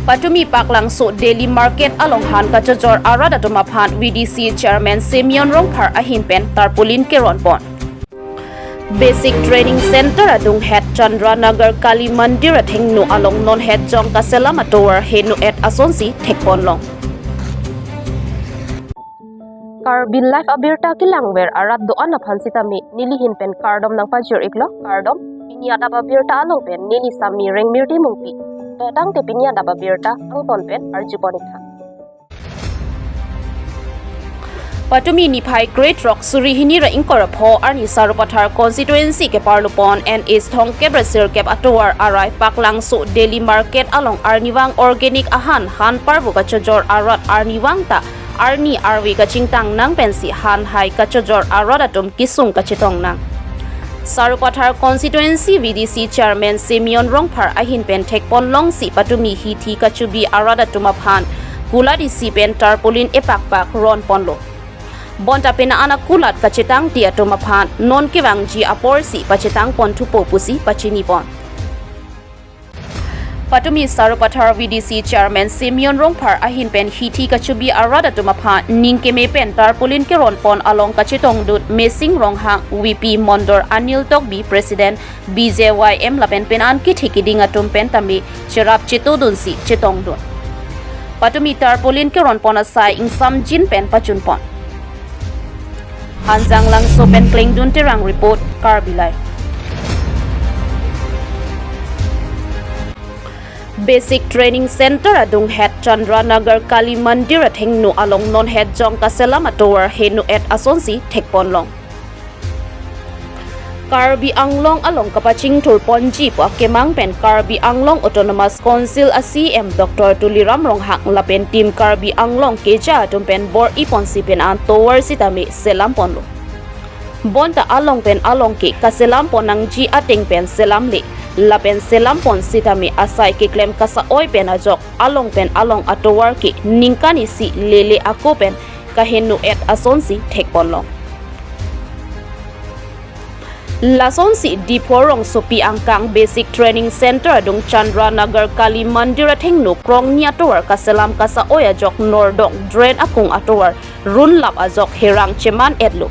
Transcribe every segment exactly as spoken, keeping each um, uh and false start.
Patumi Paklangso Daily Market along han kachojor arat atum aphan V D C Chairman Simeon Rongphar ahin pen tarpaulin keron pon. Basic Training Center adunghet Chandranagar Kali Mandir athengno along non het jong kaselam atovar heno-et asonsi thekponlong. Karbi Live abirta kelangver arat do-an aphan sitame nelihin pen kardom nangpajir-iklo, kardom. Pini adap abirta along pen neli Sami Rengmirti Mungpi. To tangte pini adap abirta angton pen arjupon-iktha. Patumi niphai krethrok suri hini ra ingkoi ra pho arni Sarupathar constituency keparlupon N H thomkep ra sirkep atovar arai Paklangso Daily Market along arnivang organic ahan han parvo kachojor arat arnivang ta arni arve kachingthang nang pensi han hai kachojor arat atum kesung kachetong nang. Sarupathar constituency V D C Chairman Simeon Rongphar ahin pen thekponlongsi patumi hithi kachubi arat atum aphan kulat isi pen tarpaulin epakpak ron ponlo. Bonta pena an akulat kachetangti atum aphan non kevangji aporsi pachetang pon thupo pusi pachini pon. Patumi Sarupathar V D C Chairman Simeon Rongphar ahin pen hithi kachubi arat atum aphan ning keme pen tarpaulin keron pon along kachetongdun Mesing Ronghang, V P Mondor, Anil Tokbi, President B J Y M lapen pena an kethe keding atum pen tame cherap chetodunsi chetongdun. Patumi tarpaulin keron pon asai ingsamjin pen pachun pon. Hanjanglangso pen Klengdun Terang report, Karbi Live. Basic Training Center adunghet Chandranagar Kali Mandir athengno along non het jong kaselam atovar heno-et asonsi thekponlong. Karbi Anglong along kapachingthur ponji pu akemang pen Karbi Anglong Autonomous Council a C E M Doctor Tuliram Ronghang lapen Team Karbi Anglong keja atum pen bor-i ponsi pena an tovar sitame selam ponlo. Bonta along pen along ke kaselam pon nangji ateng pen selamle, lapen selam pon sitame asai keklem kasa-oi pen ajok along pen along atovar ke ningkan isi lele ako pen kaheno-et asonsi thekponlong. Lasonsi Diphu rongsopi angkang Basic Training Center adung Chandranagar Kali Mandir athengno krongni atovar kaselam kasa-oi ajok nordong drain akung atovar runlap ajok herang cheman-etlo.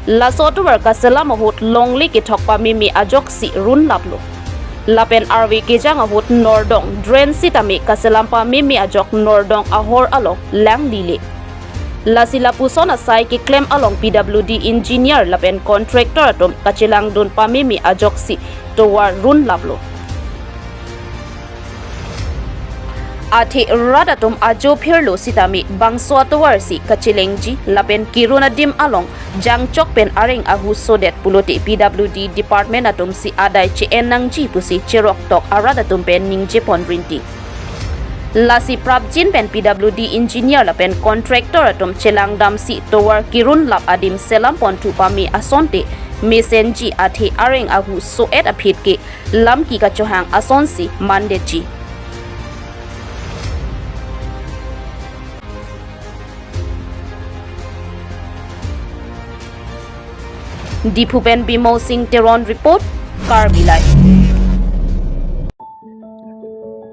Laso atovar kaselam ahut longle kethok pameme ajoksi runlaplo. Lapen arve kejang ahut nordong drain sitame kaselam pameme ajok nordong ahor along langlile. Lasi lapuson asai keklem along P W D engineer lapen contractor atum kachelangdun pameme ajoksi tovar runlaplo. Athe rat atum ajo phirlo sitame bangso atovar si kachelengji lapen kerun adim along jangchok pen areng ahu sodet pulote P W D department atum si adai che-en nangji pusi cheroktok arat atum pen ningje pon rinti. Lasi prapjin pen P W D engineer lapen contractor atum chelangdamsi tovar kerunlap adim selam ponthu pame asonte mesenji athe areng ahu so-et aphi ke lam ke kachohang asonsi mandetji. Diphu pen Bimol Singh Teron report, Karbi Live.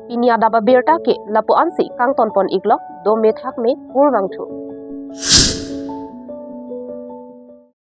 Pini adap abirta ke lapu-ansi kangton pon-iklok, dome thakme kurvangthu.